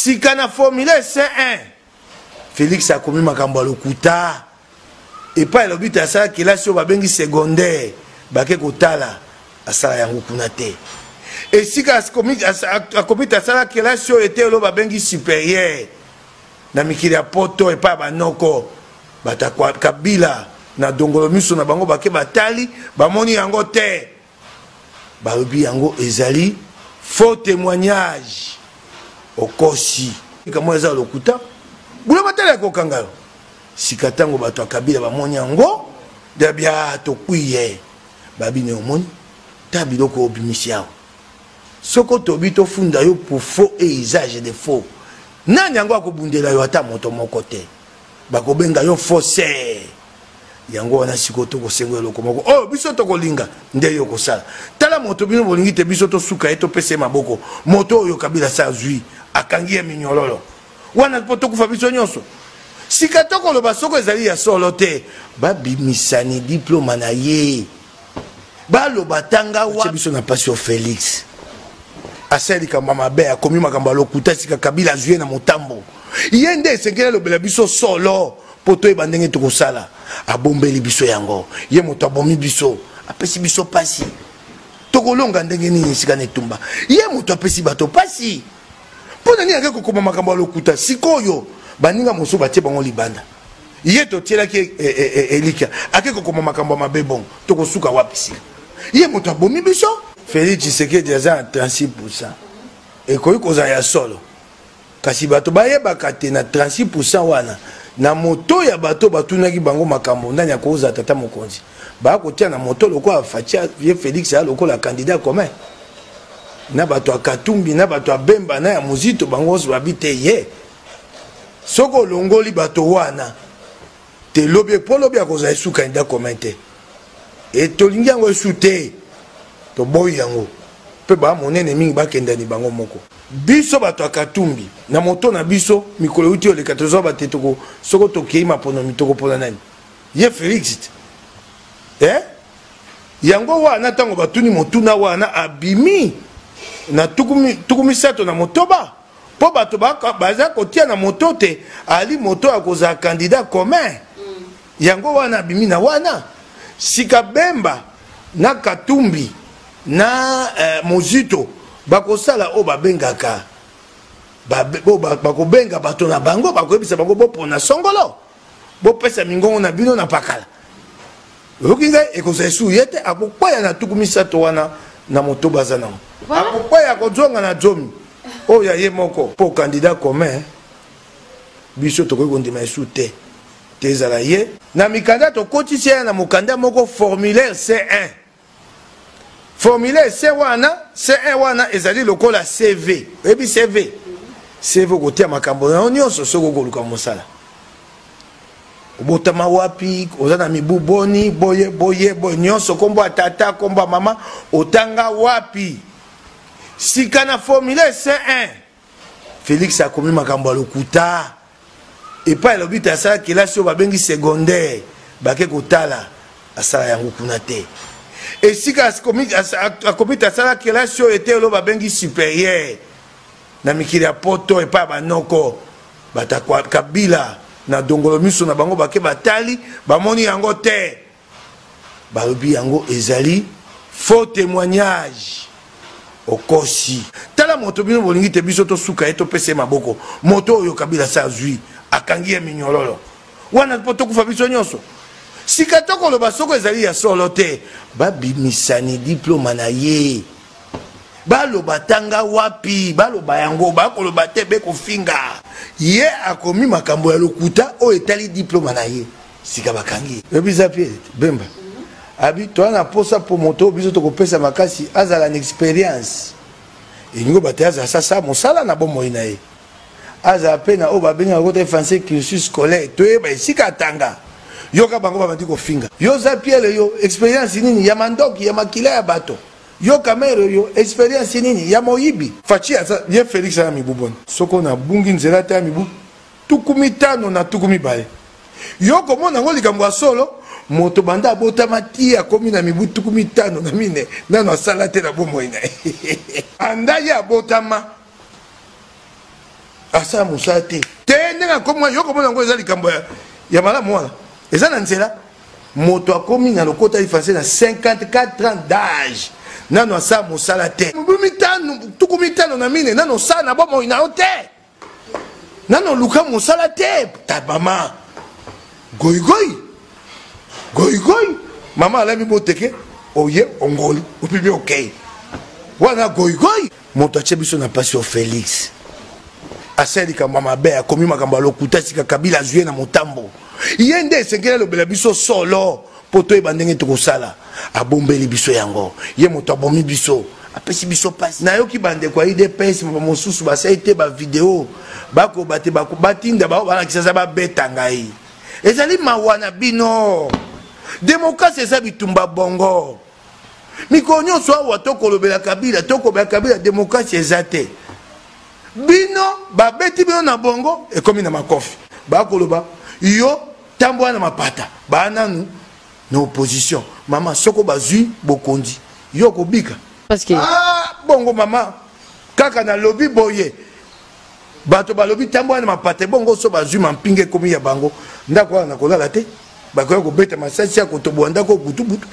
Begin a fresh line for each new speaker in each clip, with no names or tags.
Sika na formulaire C1, Felix akomi makambo ya lokuta. Epai alobi te asala kelasi oyo babengi secondaire, bake kotala asala yango kuna te. Esika akomi te asala kelasi oyo ete oyo babengi superieur na mikili ya poto epai ya banoko bato ya Kabila na dongolo miso na bango bake batali bamoni yango te. Balobi yango ezali faux témoignage. Okosi. Likambo eza lokuta. Bula batala ya kokanga yo. Sika tango bato ya Kabila bamoni yango, dabia tokwiye. Babi ne omoni ta biloko obimisi awa. Soko tobi tofunda yo pour faux et usage de faux. Nani yango akobundela yo ata moto moko te. Bakobenga yo faussaire. Yango wana sikoyo tokosenga eloko moko oyo biso tokolinga nde yo kosala. Tala moto bino bolingi te biso tosuka ye topesa ye maboko. Moto oyo Kabila sa azwi akangi ye minyololo wana mpo tokufa biso nyonso. Sika tokoloba soko ezali ya solo te, babimisani diploma na ye baloba tanga wa biso na pasi yo Felix asali likambo ya mabe, akomi makambo ya lokuta. Sika Kabila azwi ye na motambo, ye nde esengeli alobela biso solo mpo toyeba ndenge tokosala. Abombeli biso yango, ye moto abomi biso, apesi biso pasi. Tokolonga ndenge nini esika na etumba? Ye moto apesi bato pasi. Mpo na nini ake kokoma makambo ya lokuta? Sikoyo baninga mosusu batie bango libanda, ye totielaki elikya, ake kokoma makambo ya mabe. Bongo tokosuka wapi sika? Ye moto abomi biso. Felix Tshisekedi aza na 36%, ekoki kozala ya solo, kasi bato bayebaka te na 36% wana na moto ya bato batunaki bango makambo nani akozala tata mokonzi, bakotia na moto lokola Fatshi ye Felix ya lokola candidat commun na bato ya Katumbi na bato ya Bemba na ya Muzito, bango nyonso babi te ye. Soki olongoli bato wana te lobi mpo lobi akozala esu candidat commun te, e tolingi yango esu te, toboyi yango mpe ba monene mingi bakendani bango moko. Biso bato ya Katumbi na moto na biso mikolo euti oleka tozwa bate toko soko tokei maponomi tokopona nani? Ye Felix te eh? Yango wana ntango batuni motuna wana abimi na 36 mpo bato baza kotia na moto te ali moto akozala candidat commun. Yango wana abimi na wana sika Bemba na Katumbi na Mozito bakosala oyo babengaka bakobenga bato na bango, bakoyebisa bango bopona songolo, bopesa mingongo na bino na pakala. Oyoki ngai, ekozala esu ye te akokwaya na 30 wana na moto baza nango, akokwaya kozonga na 10 oyo ya ye moko mpo candidat commun. Biso tokoki kondima esu te te ezala ye. Na mikanda tokotisi ye na mokanda moko formulaire C1. Formulaire C wana, C1 wana ezali lokola CV. Oyebi CV? CV okotia makambo na yo nyonso soki okoluka mosala. Obotama wapi, oza na mibu boni, boye boye boye nyonso, kombo ya tata, kombo ya mama, otanga wapi. Sika na formulaire C1, Felix akomi makambo ya lokuta. Epai alobi te asala kelasi oyo babengi secondaire, bake kotala asala yango kuna te. Esika akomi te asala kelasi oyo ete oyo babengi superieur na mikili ya poto epai ya banoko bato ya Kabila na dongolo miso na bango bake batali bamoni yango te, balobi yango ezali faux témoignage. Okosi. Tala moto bino bolingi te biso tosuka ye topesa ye maboko. Moto oyo Kabila sa azwi akangi ye minyololo wana mpo tokufa biso nyonso. Sika tokoloba soko ezali ya solo te, babimisani diploma na ye, baloba tanga wapi, baloba yango, bakoloba te bekofinga ye. Akomi makambo ya lokuta oyo etali diploma na ye, sika bakangi ye. Oyebi Zapier Bemba abi toza na posa mpo moto oyo biso tokopesa makasi azala na experience, elingi bato azala sasa mosala na bomoi na ye, azala mpe na oyo babengaka kota français cursus scolaire, toyeba esika atanga. Yoka bango babandi kofinga yo Zapier, yo experience nini ya mandoki ya makila ya bato, yo Kamerhe, yo experience nini ya moyibi. Fatshi aza ye Felix aza mibu boni? Soko nabungi nzela te ya mibu 52. Yo komona yango likambo ya solo, moto banda abotama ti akomi na mibu 54 nano asala te na bomoi na ye. Anda ye abotama. Asala mosala te te ndenge akomi wana, yo komona yango eza likambo ya malamu wana eza na nzela. Moto akomi na lokota lifanse na 54 ans d'âge, nano asala mosala te. Mobu mitano, 54 nano osala na bomoi na yo te, nano oluka mosala te. Ta mama goigoi goigoi, mama alami boteke oye ongoli opimi okei wana goigoi. Moto atie biso na mpasi yo Félix asali likambo ya mabe, akomi makambo ya lokuta. Sika Kabila azwi ye na motambo, ye nde esengeli alobela biso solo mpo toyeba ndenge tokosala. Abombeli biso yango, ye moto abomi biso, apesi biso mpasi. Nayoki bandeko ya UDPS mosusu basali te bavideo, bakoba te batinda bao balakisa eza babeta ngai. Ezali mawa na bino. Demokrasi eza bitumba bongo mikolo nyonso awa tokolobela Kabila, tokolobela Kabila, demokrasi eza te. Bino babeti bino na bongo, ekomi na makofi. Bakoloba yo tambola na mapata, baa nanu na opposition. Mama, soko bazwi bokonzi, yo okobika.
Parce que
ah, bongo mama, kaka nalobi boye, bato balobi tambola na mapata, bongo so bazwi mampinga ekomi ya bango, ndako wana nakolala te. Bakoya kobeta masasi ya kotobola ndako butubutu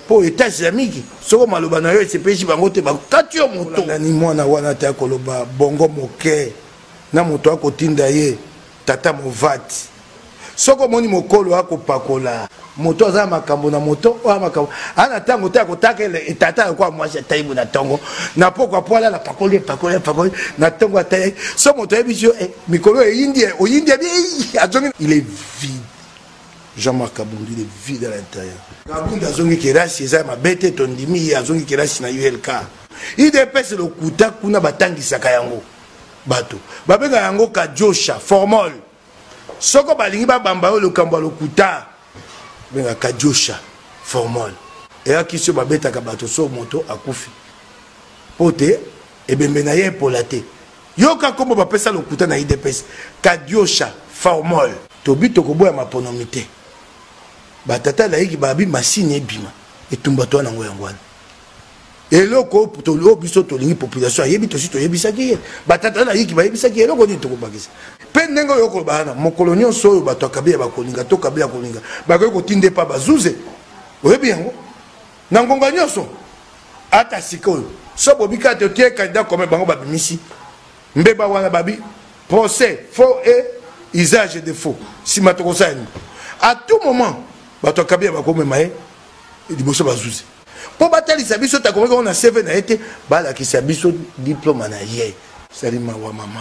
mpo etage ya mingi. Soko maloba na yo esepelisi bango te, bakati yo moto. Nani mwana wana te akoloba bongo moke na moto akotinda ye tata movati. Soki omoni mokolo akopakola moto aza na makambo na moto oyo makambo aa na ntango te akotaka etata lokola mwasi ataibu na ntongo na pokwa po alala pakoli epakoli epakoli na ntongo atayaki. So moto ayebisi yo eh, mikolo eyindi oyindi abi azongi, il est vide. Jean-Marc Kabund, il est vide à l'intérieur. Kabund azongi kelasi, eza mabe te, tondimi ye azongi kelasi na ULK. UDPS lokuta kuna batangisaka yango bato babengaka yango kadiosha formol. Soko balingi babamba yo likambo ya lokuta, benga kadiosha formol. Eyaki so babetaka bato so moto akufi mpo te ebembe na ye epola te. Yoka nkombo bapesa lokuta na UDPS, kadiosha formol. Tobi tokoboya maponomi te. Batata laiki babi masini ebima etumba toa nango yango wana. Eloko oyo biso tolingi population ayebi, tosi toyebisaki ye, batata laiki bayebisaki ye, eloko nini tokobakisa? Mpe ndenge oyo okoloba wana, mokolo nyonso oyo bato ya Kabila bakolinga to Kabila kolinga, bakoki kotinda epa bazuze. Oyebi yango na ngonga nyonso, ata sikoyo so bobika te otie candidat commun, bango babimisi mbeba wana, babi procès faux et usage de faux. Nsima tokosala nini? À tout moment bato ya Kabila bakomema ye liboso bazuzi mpo batalisa biso takomaki yango na CV na ye te, balakisa biso diplome na ye. Sali mawa mama.